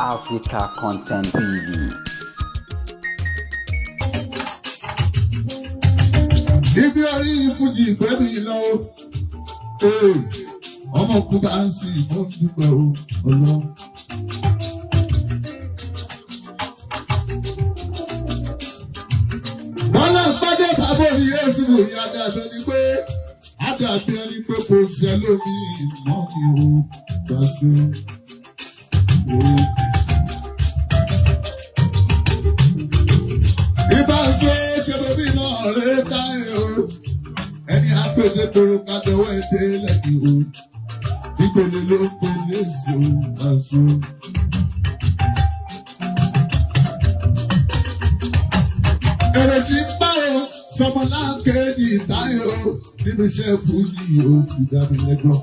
Africa Content TV. Ibi orí Fújì pẹ̀lú ìlọ ọmọ kú bá ń sìn fún dúpẹ́ o ọlọ́. Bọ́lá gbọ́dọ̀ bàbá òní Yéésù ìyá dàbí ẹni pé àdàbí ẹni pé kò sẹ́lómi mọ́ mi ò gbà sí. Ibà ṣe ṣe bèbí náà rè táyé o. Ẹni àpèjẹ toro kájọwọ́ èdè lẹ́kì o. Ìpele ló ń pele sí o àṣọ. Èrè tí ń bá o, sọmọ láǹkejì táyé o. Níbi iṣẹ́ Fújì o fi dá mi lẹ́jọ́.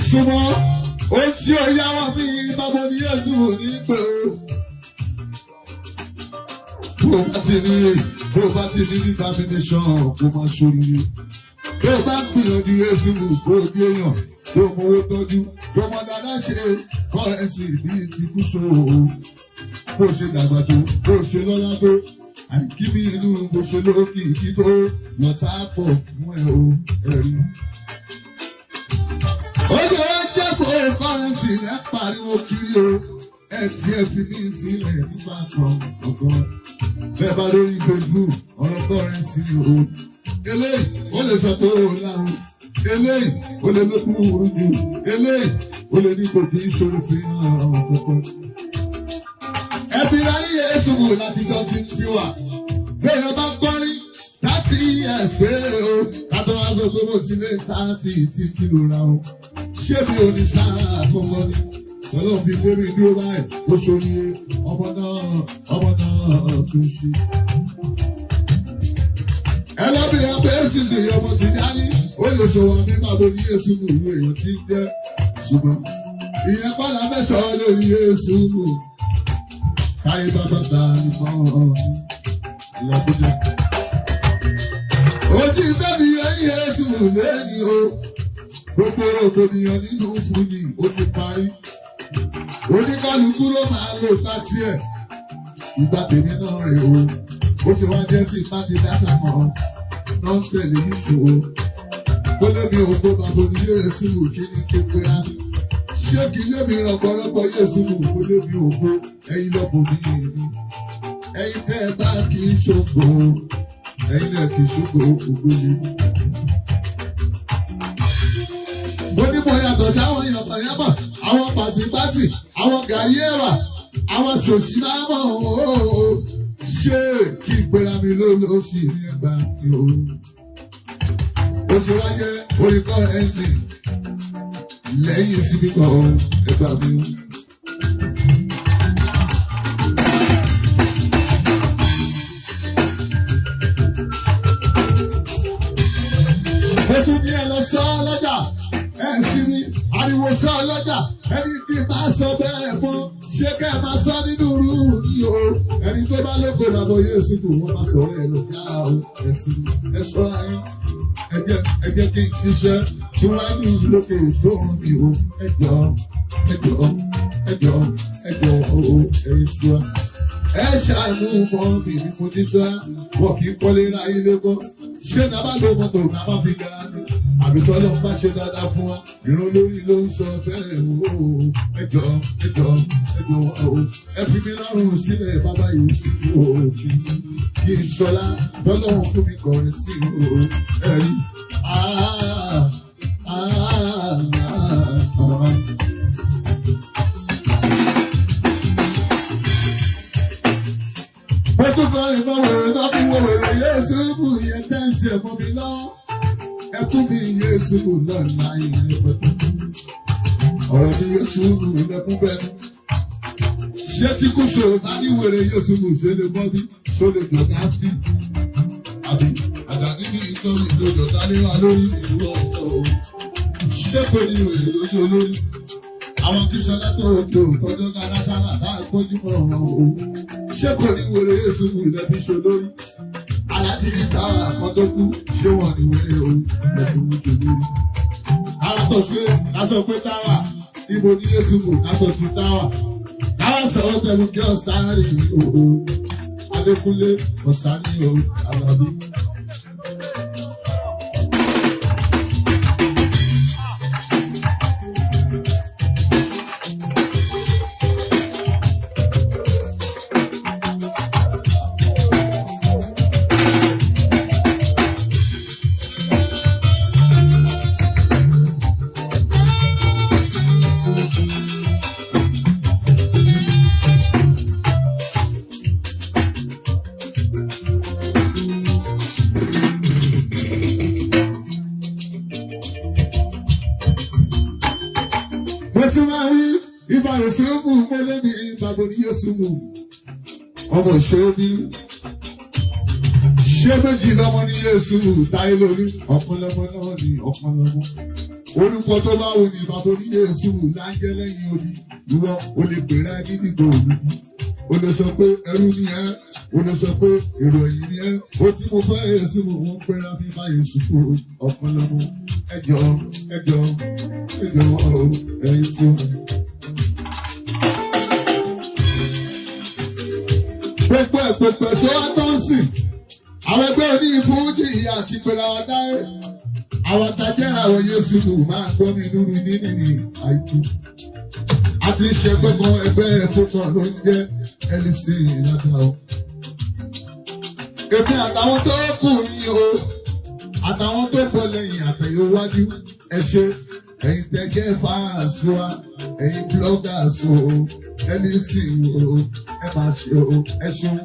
Súnmọ́ ohun tí ó yá wọ́n mi bábo ni Yéésù ò ní pé o. Bó bá ti ní bó bá ti ní determination kó máa ṣoríire. Bó bá gbìyànjú Yéésù kó o bí èèyàn kó o mọ owó tọ́jú kó o mọ dáadáa ṣe kọ́rẹ́sì bíi ti kú so o. Bó ṣe dàgbà tó bó ṣe lọ́lá tó àìkí bí inú bó ṣe lókìkí tó lọ́tà pọ̀ fún ẹ o ẹ̀rí. Ó jẹ́ wá jẹ́ kó kọ́rẹ́sì rẹ̀ pariwo kiri o. Ẹ tiẹ̀ fi mí sílẹ̀ nígbà kan ọ̀kan. Bẹ́ẹ̀ bá lórí Facebook ọ̀rọ̀ kọ́rẹ́nsì o. Eléyìí ó lè sọ pé ó láhùn. Eléyìí ó lè ló kúrú jù. Eléyìí ó lè ní kò kí ń ṣòro fi hàn kankan. Ẹbí ráyè Yéésù láti jọ ti ń tiwà. Bẹ́ẹ̀ bá kọrin 30 years péré o. Kátó wá sọ pé mo ti lé 30 títí ló ra o. Ṣé mi ò ní sáà àkọ́kọ́ ni? Ọlọ́run fi lérí bí ó báyìí, ó ṣorí ọmọ náà tún ṣe. Ẹ lọ́bìnrin pé èsì lè ọmọ ti dání, ó lè sọ̀rọ̀ ní bàbá ní Yéésù mú ìwé èèyàn tí ń jẹ́. Ṣùgbọ́n ìyẹn kọ́ la fẹ́ sọ lórí Yéésù mú. Káyé bàbá ta ni mọ́ ìlọ́kújẹ. Ojú ìfẹ́ mi yẹ Yéésù lẹ́ni o. Gbogbo rògbòdìyàn nínú Fújì ó ti parí. Oníkálukú ló máa lò bá tiẹ̀. Ìgbà tèmi náà rè o. Ó ṣe wá jẹ́ tí ipá ti dáṣà kan náà ń tẹ̀lé níṣó o. Kó lébi ògbó bàbá ní Yéésù kí ní kékeré á. Ṣé kí lébi rọ̀gbọ̀rọ̀gbọ̀ Yéésù kó lébi ògbó ẹ̀yin lọ́bùn mi ni. Ẹ̀yin tẹ́ ẹ bá kì í ṣògo. Ẹ̀yin náà kì í ṣògo ògbó ni. Mo ní mo yàtọ̀ sáwọn yàmọ̀yàmọ̀, àwọn pàṣípàṣì, àwọn gàrí ẹ̀wà, àwọn ṣòṣì máa mọ̀ ooo. Ṣé kí n pera mi lólóṣì ní ẹgbà mi o? Ó ṣe wá jẹ́ orí kọ́rẹ́nsì lẹ́yìn síbí kan ẹgbà mi o. Mo tún ní ẹ lọ sọ lọ́jà ẹ sinmi ariwo sọ lọ́jà ẹni tí máa sọ bẹ́ẹ̀ mọ́ ṣé kẹ́ ẹ máa sọ nínú rúùmù mi o ẹni tó bá lóko làbọ̀ Yéésù kù wọ́n máa sọ̀rọ̀ ẹ lọ́jà o ẹ sinmi ẹ ṣọ́ra yín ẹ jẹ́ kí n iṣẹ́ tí wọ́n á ní lókè tó ń mi o ẹ jọ ẹ jọ ẹ jọ ẹ jọ o ẹyin tí wa. Ẹ ṣàánú mọ́ mi ní mo ní sá wọ́n kì í kọ́lé ra ilé kọ́ ṣé náà bá lo mọ́tò náà bá fi gara ni àbí tọ́lọ́ ń bá ṣe dáadáa fún wa ìran lórí ló ń sọ bẹ́ẹ̀ o ẹ jọ ẹ jọ ẹ jọ o ẹ fi mi lọ́rùn sílẹ̀ bàbá yìí sí o kí n ṣọlá tọ́lọ́run fún mi kọrin sí o ẹ rí. Mo tún kọrin mọ́ wèrè náà fi wọ wèrè Yéésù fún ìyẹn tẹ́ǹsì ẹ̀ mọ́ mi lọ́wọ́. Ẹkún mi Yéésù lọ́la ìrìn pẹ̀lú. Ọ̀rọ̀ mi Yéésù lẹ́kún bẹ́ẹ̀. Ṣé tí kò sòrò bá ní wèrè Yéésù ṣe lè bọ́ bí ṣó lè dọ̀gá fi? Àbí àdàní ní ìtọ́ni tó dọ̀gá lé wa lórí ìlú ọ̀tọ̀ o. Ṣé kò ní wèrè lóṣù olórí? Àwọn kí sọlá tó tó tọjọ́ ká sára láà kójú mọ́ ọ̀rọ̀ o. Ṣé kò ní wèrè Yéésù lẹ́bí ṣo lórí? Aláàjì ìta àkọ́dọ́kú ṣé wọ́n ní wẹ́rẹ́ o lẹ́fún ojú lórí. Àwọn tó ṣe aṣọ pé táwà Ibo ní Yéṣùfù aṣọ ti táwà. Táwà sọ̀rọ̀ tẹ̀lú kí ọ̀sán rí òhò. Adékúnlé ọ̀sán ní o Àlàbí. Mo ti máa rí ibà Yòsùfù mo lé ní ìbàbò ní Yòsùfù. Ọmọ ìṣòro ṣé méjì lọ́mọ ní Yéṣu táyé lórí ọ̀kan lọ́mọ náà ní ọ̀kan lọ́mọ. Orúkọ tó bá wù ní ìbàbò ní Yéṣu láńjẹ́ lẹ́yìn odi. Ìwọ o lè pèrè agídígbò òní. O lè sọ pé ẹrú ni ẹ́, o lè sọ pé èrò ẹ̀yìn ni ẹ́. O tí mo fẹ́ Yéṣu mo ń pera mi bá Yéṣu ọ̀kan lọ́mọ. Ẹ jọ̀ọ́, ẹ jọ̀ọ́, ẹ jọ̀ọ́ ẹ̀yin tí ó. Gbogbo ẹ̀ pẹ̀pẹ̀ sọ́wọ́ tó ń sìn. Àwọn ẹgbẹ́ oní ìfúnjì àti ìpèrè àwọn dáyé. Àwọn tajẹ́ra àwọn Yéṣu máa gbọ́ mi lórí nínú ní àìkú. A ti ṣe ẹgbẹ́ kan ẹgbẹ́ ẹ̀fọ́kan ló ń jẹ́ LC ìlànà o. Èmi àtàwọn tó kù ní o. Àtàwọn tó bọ̀ lẹ́yìn àtẹ̀yẹwájú. Ẹ ṣe ẹ̀yin tẹ́ jẹ́ fáàsì wa, ẹ̀yin bloggers o, LC o, ẹ máa ṣe o, ẹ ṣeun.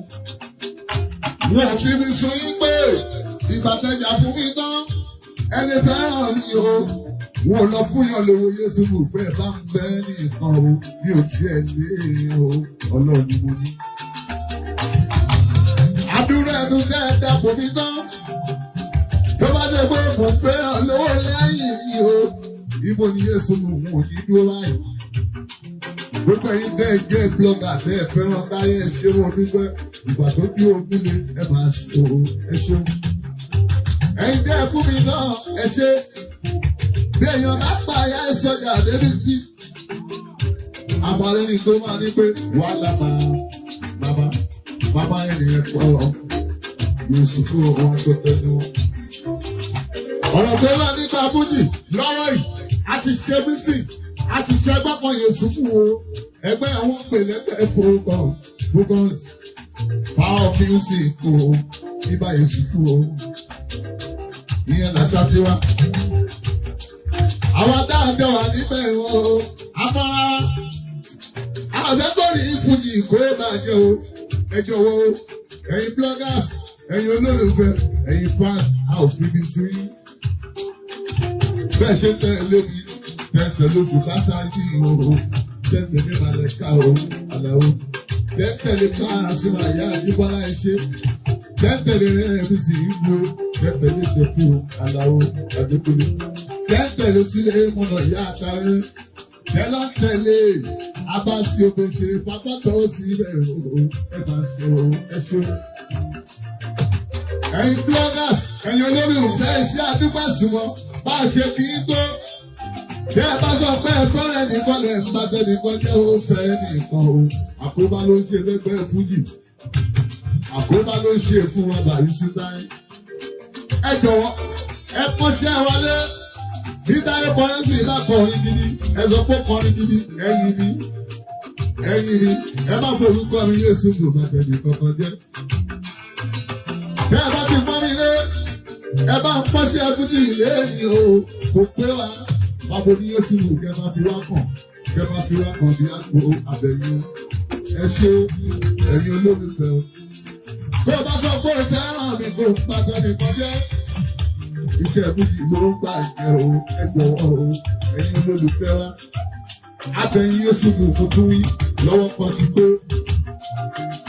Wọ́n fi mi sun yín pé ìbàtẹ́jà fún mi tán, ẹ lè fẹ́ràn mi o. Wọ́n lọ fún yàn lówó Yéṣùfù pé ẹ bá ń bẹ́ nìkan o, mi ò tiẹ̀ lé o, Ọlọ́run ni mo ní. Àdúrà ẹnu kẹ́ ẹ dàpọ̀ mi tán. Tó bá ṣe pé mo fẹ́ràn lówó lẹ́yìn mi o, ibo ni Yéṣùfù fún òní dúró báyìí. Gbogbo ẹ̀yin tẹ́ ẹ jẹ́ blogger tẹ́ ẹ fẹ́ràn táyé ẹ ṣe wọn dúpẹ́. Ìgbà tó bí ogún le ẹ máa ṣe o, ẹ ṣeun. Ẹ̀yin tẹ́ ẹ fún mi náà ẹ ṣe. Bí èèyàn bá pa ayá ẹ sọjà débi tí. Àmàlẹ́ ni tó máa ní pé wàhálà máa màmá màmá ènìyàn pọ̀ Yòsùfù wọn sọ tẹnu wọn. Ọ̀rọ̀ tó lọ nípa Fújì lọ́rọ̀ yìí, a ti ṣe mítìn, a ti ṣe ẹgbẹ́ kan Yòsùfù o. Ẹgbẹ́ àwọn pè lẹ́gbẹ̀ẹ́ forúkọ Fugans Power Music o, ibà Yòsùfù o. Ìyẹn làṣà tiwa. Àwọn dáadọ́ wà níbẹ̀ o, afárá. Àwọn akẹ́kọ̀ọ́ Fújì kó bàjẹ́ o, ẹ jọ̀wọ́ o, ẹ̀yin bloggers, ẹ̀yin olólùfẹ́, ẹ̀yin fans, a ò fi mi sí. Bẹ́ẹ̀ ṣe tẹ̀lé mi, tẹ̀sẹ̀ lóṣù kásáájì o, tẹ̀sẹ̀ ní Màlẹ́ká o, Àlàó, tẹ̀tẹ̀lé Pasuma ìyá Àjíbọ́lá ẹ ṣe, tẹ̀tẹ̀lé rẹ̀ sì ń gbó, tẹ̀tẹ̀lé Ṣẹ̀fù Àlàó Adékúnlé, tẹ̀tẹ̀lé Sílé Mọ̀nà ìyá Àtàrẹ́, tẹ̀lá tẹ̀lé Abasi Obèṣe pápátọ̀ sí ibẹ̀ o, ẹ máa ṣe o, ẹ ṣe o. Ẹ̀yin bloggers, ẹ̀yin olólùfẹ́ iṣẹ́ àdúgbò àsùnwọ̀n, bá a ṣe kì í tó. Bí ẹ bá sọ pé ẹ fẹ́rẹ̀ nìkan lẹ̀ ń bá tẹnìkan jẹ́ ó fẹ́ nìkan o. Àkóbá ló ń ṣe lẹ́gbẹ́ Fújì. Àkóbá ló ń ṣe fún wa Bàrísí táyé. Ẹ jọ̀wọ́, ẹ kọ́ṣẹ́ wọlé. Bí Táyé kọrin sí bá kọrin gidi, ẹ sọ pé kọrin gidi, ẹ̀yin mi. Ẹ̀yin mi, ẹ má forúkọ mi Yéṣùfù bá tẹnìkan kan jẹ́. Bí ẹ bá ti pọ́n mi lé, ẹ bá ń pọ́ṣẹ́ Fújì lẹ́yìn o, kò pé wa. Báwo ni Yéṣùfù kẹ́ máa fi wá kàn, kẹ́ máa fi wá kàn bí àgbo abẹ́yẹn. Ẹ ṣe ẹ̀yin olólùfẹ́ o. Bí o bá sọ pé o fẹ́ràn mi kò pa tẹnìkan jẹ́. Iṣẹ́ Fújì ló ń bàjẹ́ o, ẹ jọ̀wọ́ o, ẹ̀yin olólùfẹ́ wa. Abẹ́yìn Yéṣùfù kò tún wí lọ́wọ́ kan sí pé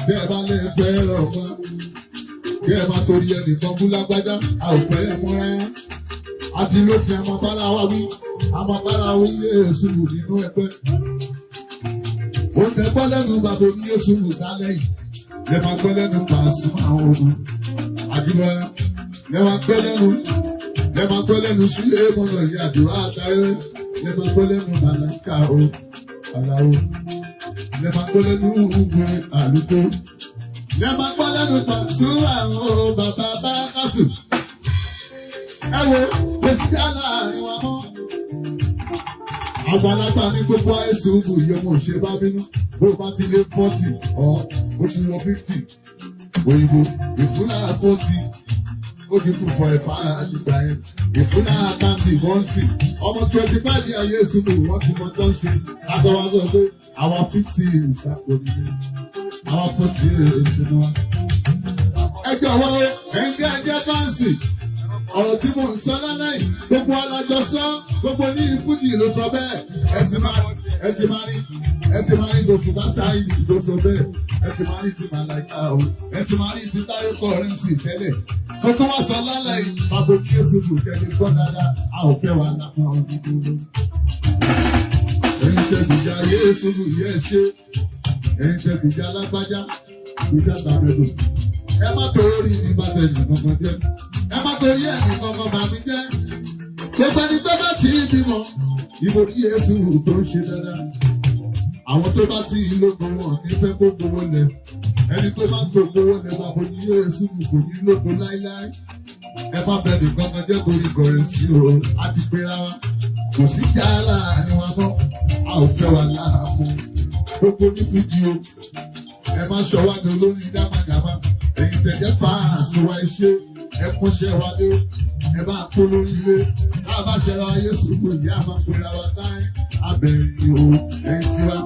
bí ẹ bá lẹ́ fẹ́ràn wa. Bí ẹ máa torí ẹnìkan bú lágbájá, a ò fẹ́ ẹ mọ́ rárá. Àti ló fi àmọ́ bára wa wí, àmọ́ bára wí Yéṣùfù nínú ẹgbẹ́. Ó tẹ gbọ́ lẹ́nu bàbá oní Yéṣùfù dálẹ́ yìí. Lẹ máa gbọ́ lẹ́nu Pasuma òun. Àjíbọ́lá. Lẹ máa gbọ́ lẹ́nu. Lẹ máa gbọ́ lẹ́nu Sílé Mọ̀nà ìyá àdúrà àtàrẹ́. Lè máa gbọ́ lẹ́nu màláìka o, àlàó. Lè máa gbọ́ lẹ́nu ugbe àlùkò. Lè máa gbọ́ lẹ́nu Pasuma o, bàbá Bákàtù. Ẹ wo, kò sí láàrin wa mọ́. Àgbàlagbà ní gbogbo àìsàn ògùn ìyọmọ ṣe bá bínú. Bó o bá ti lé 40 ọ̀ ó ti wọ 50. Òyìnbó ìfúnná 40 ó ti fún fọ ẹ̀fà nígbà yẹn. Ìfúnná 30 wọ́n sì. Ọmọ 25 ní ayé ìsúnmù wọ́n ti mọ tó ń ṣe. Lágbàwá sọ pé àwa 50 ìsàkó nìyẹn. Àwa 40 ìṣúná wa. Ẹ jọ̀wọ́ ẹ̀ńgẹ́ ẹ̀jẹ̀ fáǹsì. Ọ̀rọ̀ tí mò ń sọ lálẹ́ yìí, gbogbo alájọ sọ, gbogbo ní ìfújì ló sọ bẹ́ẹ̀. Ẹ ti máa ẹ ti máa rí ẹ ti máa rí Gòfùbá Sáyidì ló sọ bẹ́ẹ̀. Ẹ ti máa rí ti Màláìka o. Ẹ ti máa rí ti Táyọ̀ Kọ́rẹ́nsì tẹ́lẹ̀. Mo tún wá sọ lálẹ́ yìí, bàbá Jésù kò kẹ́lẹ́ gbọ́ dáadáa, a ò fẹ́ wa lápá ọdún dúró. Ẹ̀yin tẹ gbìjà Yéésù kù yẹ ṣe. Ẹ̀yin tẹ gbìjà lágbájá, gbìjà tàbẹ̀dò. Ẹ má torí mi bá tẹ̀ nìkan jẹ́. Ẹ má torí ẹ̀mí kankan bà mí jẹ́. Gbogbo ẹni tó bá ti bímọ, ìbò ní Jésù tó ń ṣe dáadáa. Àwọn tó bá ti lógo wọn ní fẹ́ kó gbowó lẹ̀. Ẹni tó bá tó gbowó lẹ̀ bàbá ní Jésù kò ní lógo láíláí. Ẹ má bẹ nìkan kan jẹ́ torí kọrin sí o. A ti pera wa. Kò sí já láàrin wa mọ́. A ò fẹ́ wa láàmú. Gbogbo ní fújì o. Ẹ má ṣọ wá ní olórin dámadáma. Ẹ̀yin tẹ̀jẹ́ fàásì wa iṣẹ́. Ẹ kúnṣẹ́ wa dé, ẹ bá kó lórí ilé, tá a bá ṣẹra ayé sùúrù ìyá máa pera wa táyé abẹ́rẹ́ o, ẹ̀yin tiwa.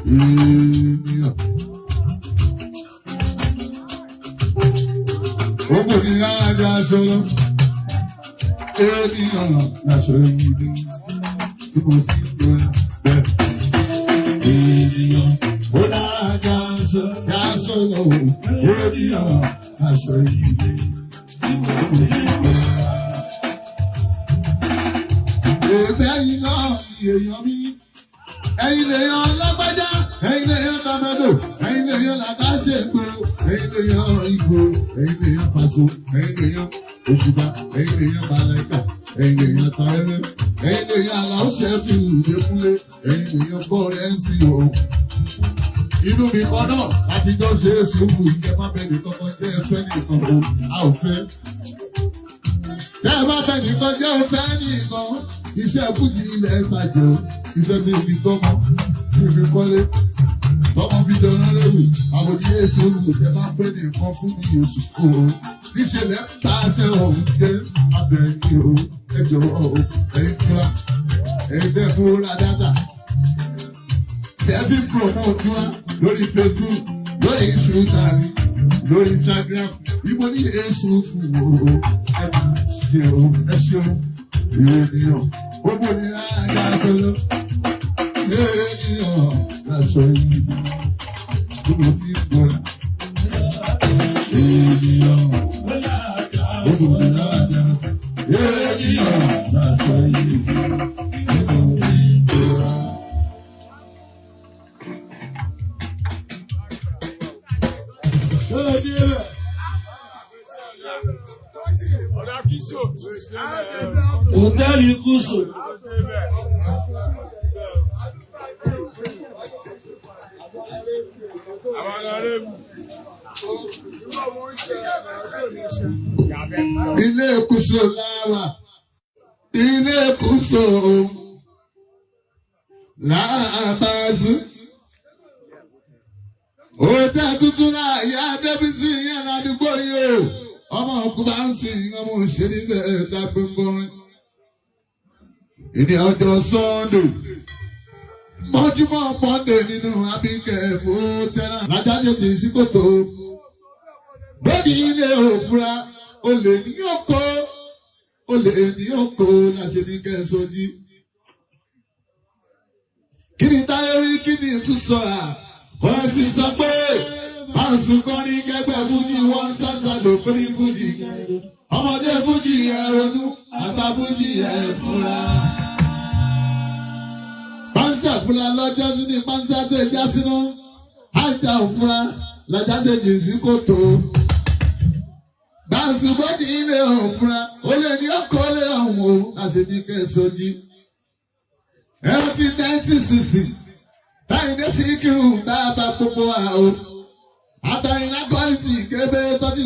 Ènìyàn. Ogun ni ajá sọ̀rọ̀, ènìyàn láṣọ yìí ni tí mo sì ń gbọ́ra bẹ́ẹ̀. Ènìyàn ó lájà sọ̀rọ̀, ènìyàn láṣọ yìí ni tí mo sì ń gbọ́ra. Èfẹ́ yìí náà ni èèyàn mi. Ẹ̀yin lè yan lágbájá, ẹ̀yin lè yan tàmẹ́dò, ẹ̀yin lè yan làkàṣègbò, ẹ̀yin lè yan ìgbò, ẹ̀yin lè yan pàṣọ, ẹ̀yin lè yan òṣùbà, ẹ̀yin lè yan màláìkà, ẹ̀yin lè yan tàrẹ́rẹ́, ẹ̀yin lè yan aláwọ̀ṣẹ́ fi ìdẹ́kúnlé, ẹ̀yin lè yan bọ́ọ̀rẹ́ǹsì o. Inú mi kan náà láti jọ ṣe é sùúrù ìyẹn má bẹ́ẹ̀ nìkan kan jẹ́ ẹfẹ́ nìkan o, a ò fẹ́. Tẹ́ ẹ bá fẹ́ nìkan jẹ́ o fẹ́ nìkan. Iṣẹ́ fújì ilẹ̀ bàjẹ́ o, iṣẹ́ tí ibi tọ́mọ, tí ibi kọ́lé, tọ́mọ fi jọra lẹ́wù, àbòdì Yéésù olùkẹ́ máa ń pè ní nǹkan fún mi oṣù fún o. Níṣẹ́ lẹ́ ń ta aṣẹ́ òun jẹ́ abẹ́yìn o, ẹ jọ̀wọ́ o, ẹ̀yin tiwa, ẹ̀yin tẹ́ fún ra dátà. Tẹ́ fi promote wa lórí Facebook, lórí Twitter ni, lórí Instagram, ibo ní Yéésù fún o, ẹ máa ṣe o, ẹ ṣeun. Ènìyàn, gbogbo ní ajá sọlọ. Ènìyàn láṣọ yìí, gbogbo fi ń bọ̀rọ̀. Ènìyàn, gbogbo ní ajá sọlọ. Ènìyàn láṣọ yìí, gbogbo fi ń bọ̀rọ̀. Hòtẹ́ẹ̀lì Kúso. Ilé Kúso láwà, ilé Kúso láàbàzú. Òtẹ́ tuntun láàyè Adébísí yẹn ládùúgbò yìí o. Ọmọ òkú bá ń sìn ọmọ òṣèré ẹ̀ẹ́dá gbẹngbọrin. Ìní ọjọ́ Sunday, mọ́júmọ́ Monday nínú Abíkẹ́ Mọ́tẹ́lá. Lájáde ti sí kòtò. Bóni ilé òfura, olè ní oko, olè ní oko láṣẹ ní kẹsàn-án. Kí ni Táyé rí kí ni tún sọ à? Kọ́lẹ́sì sọ pé Báńsù kọ́ ní kẹgbẹ́ Fújì wọ́n ń sàṣàlò pé ní Fújì. Ọmọdé Fújì ẹ ronú, àgbà Fújì ẹ fúnra. Báńsà fúnra lọ́jọ́ sí ní báńsà tẹ̀ já síná. Àjà òfúra lọ́jà tẹ̀ jì sí kòtò. Bá Báṣubọ́dì ilé òfúra, ó lè ní ọkọ̀ lé ọ̀hún o, láti ní kẹsàn-án. Ẹ̀rọ ti 1960, Táyìndé Síkírù dábàá gbogbo wa o. Àtàyìnlá kọ́lìtì kébé tọ́tí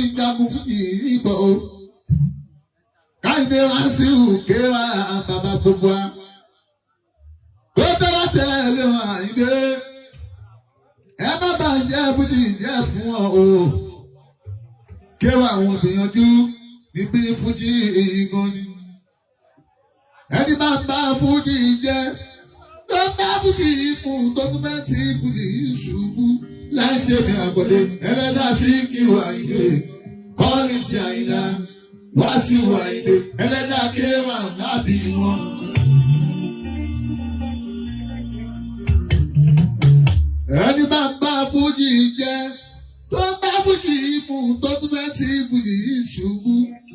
ń jagun fún ìbò o. Káyìndé wá sí òkè wa bàbá gbogbo wa. Kó tó bá tẹ̀lé wọn Àyìndé. Ẹ má bàa ṣe fújì jẹ́ fún ọ o. Kéwà àwọn gbìyànjú níbi fújì gan ni. Ẹni bá ń bá fújì jẹ́ tó ń bá fújì mú tó tún bá ti fújì ṣubú. Láì ṣe mi àgbọ̀dé ẹlẹ́dà sí kírun Àyìndé kọ́ọ̀lì tí Àyìnlá wá sí Àyìndé ẹlẹ́dà kéwà lábì wọn. Ẹni bá ń bá fújì jẹ́ tó ń bá fújì mú tó tún bá ti fújì ṣubú.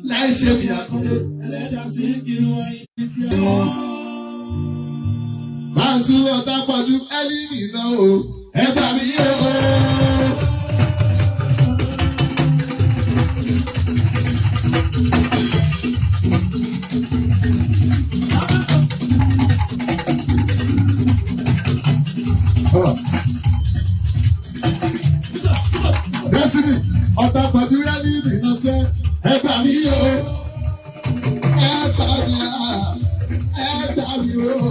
Láì ṣe mi àgbọ̀dé Ẹlẹ́dàá sí kiri Àyìndé tí a wọn. Báṣu ọ̀tá pọ̀jù ẹ́límì náà o, ẹ gbà mí o. Destiny, ọ̀tá pọ̀jù ẹ́límì náà sẹ́, ẹ gbà mí o. Ẹ gbà mí o. Ẹ gbà mí o.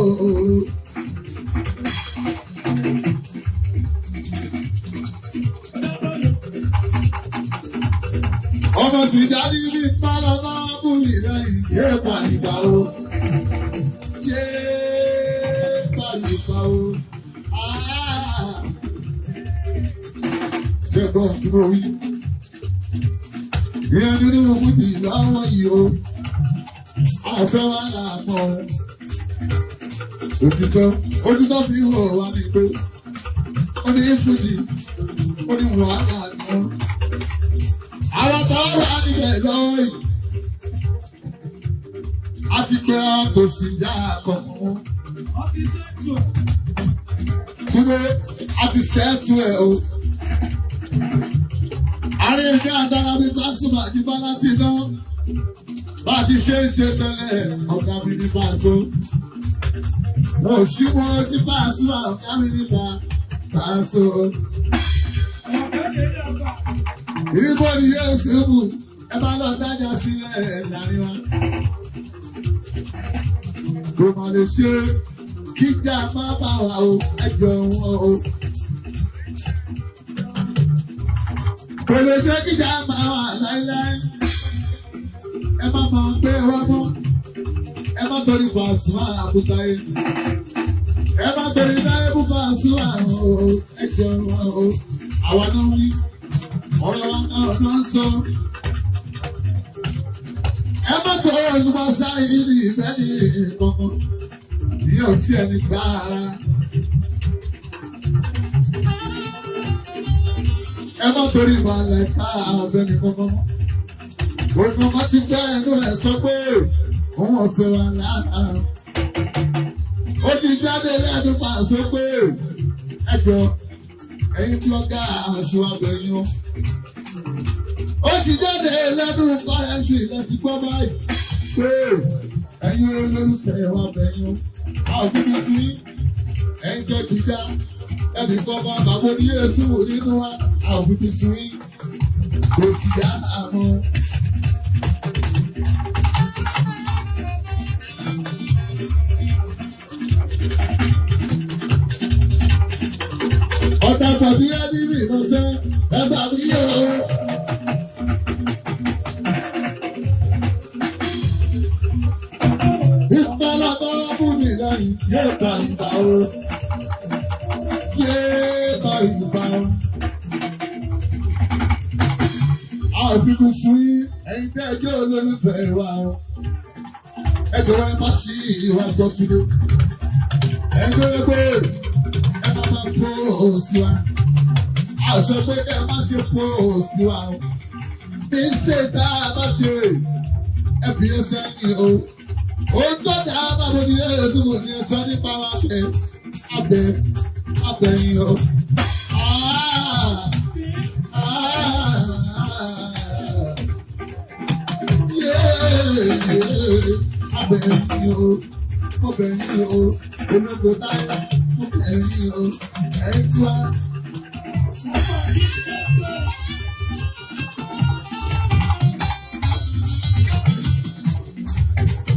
Ọmọ tí dání ní pálámà búrì lẹ́yìn yé pàlìbà o. Yé pàlìbà o. Ah! Ṣé ẹ̀gbọ́n tí mo wí? Ìyẹn nínú fújì lọ́wọ́ yìí o. Àfẹ́ wa là mọ́ o. Òtítọ́ ojútọ́ fi hàn wá ní pé ó ní fújì ó ní wàhálà ni wọ́n. Àwọn tó wà níbẹ̀ lọ́wọ́ yìí. A ti pera kò sí ìyá àkọ́kọ́. Wọ́n ti sẹ́tù ẹ̀. Túndé a ti sẹ́ẹ̀tù ẹ̀ o. Àárín èmi àdára mi Pásímà àti Bọ́lá ti ná. Bá a ti ṣe ń ṣe tẹ́lẹ̀ ọ̀gá mi ní Pàṣọ. Mo ṣí wọn sí Pàṣímà ọ̀gá mi ní Pàṣọ. Àwọn tẹ́lẹ̀ ọgbà. Ibo ni yóò ṣe mú ẹ bá lọ dájà sílẹ̀ láàrin wa. Kò mà lè ṣe kíjà má bá wa o, ẹ jọ wọn o. Kò lè ṣe kíjà má wà láíláí. Ẹ má máa gbé wa mọ́. Ẹ má torí Pasuma àbúta yìí. Ẹ má torí Táyébù Pasuma o, ẹ jọ wọn o. Àwa náà wí ọ̀rọ̀ wa náà ló ń sọ. Ẹ má tó ọ̀ṣùpá sáré ní ìfẹ́ ní kankan. Ìyẹn ò tí ẹni gbà ara. Ẹ má torí ìbàlẹ̀ ká abẹ́ni kankan mọ́. Òfin kan ti fẹ́ ẹnu ẹ̀ sọ pé òun ò fẹ́ wa lára. Ó ti jáde lẹ́nu pàṣẹ pé ẹ jọ ẹ̀yin blọ́gà àṣọ abẹ́yìn o. Ó ti jáde lẹ́nu kọ́rẹ́nsì láti gbọ́ báyìí pé ẹ̀yin olólùfẹ́ wa bẹ̀yìn o. A ò fi mi sí ẹ̀yin jẹ́ gíga ẹnì kan bá bàbá oníyèsù nínú wa a ò fi mi sí kò sì yá àmọ́. Ọ̀tá pàdé ẹni mi lọ́sẹ̀ ẹ bá mi yọ̀ ọ́. Ìpalàbọ̀ mú mi lẹ́yìn yóò ta ìgbà o. Yóò ta ìgbà o. A ò fi kú sí ẹ̀yin tẹ́ ẹjọ́ olólùfẹ́ wa o. Ẹ jọ̀wọ́ ẹ má sí ìwà gbọ́túndé. Ẹ jọ̀wọ́ pé ẹ má máa kó òsì wa. A sọ pé ẹ má ṣe kó òsì wa o. Mistake tá a bá ṣe ẹ fi ẹsẹ̀ yìí o. Ohun tó dáa báwo ni Jésù kò ní sọ nípa wa pé abẹ abẹyìn o. Ah, ah, bẹ̀ yín o, mo bẹ̀ yín o, ológo táyé, mo bẹ̀ yín o, ẹ̀yin tí wá.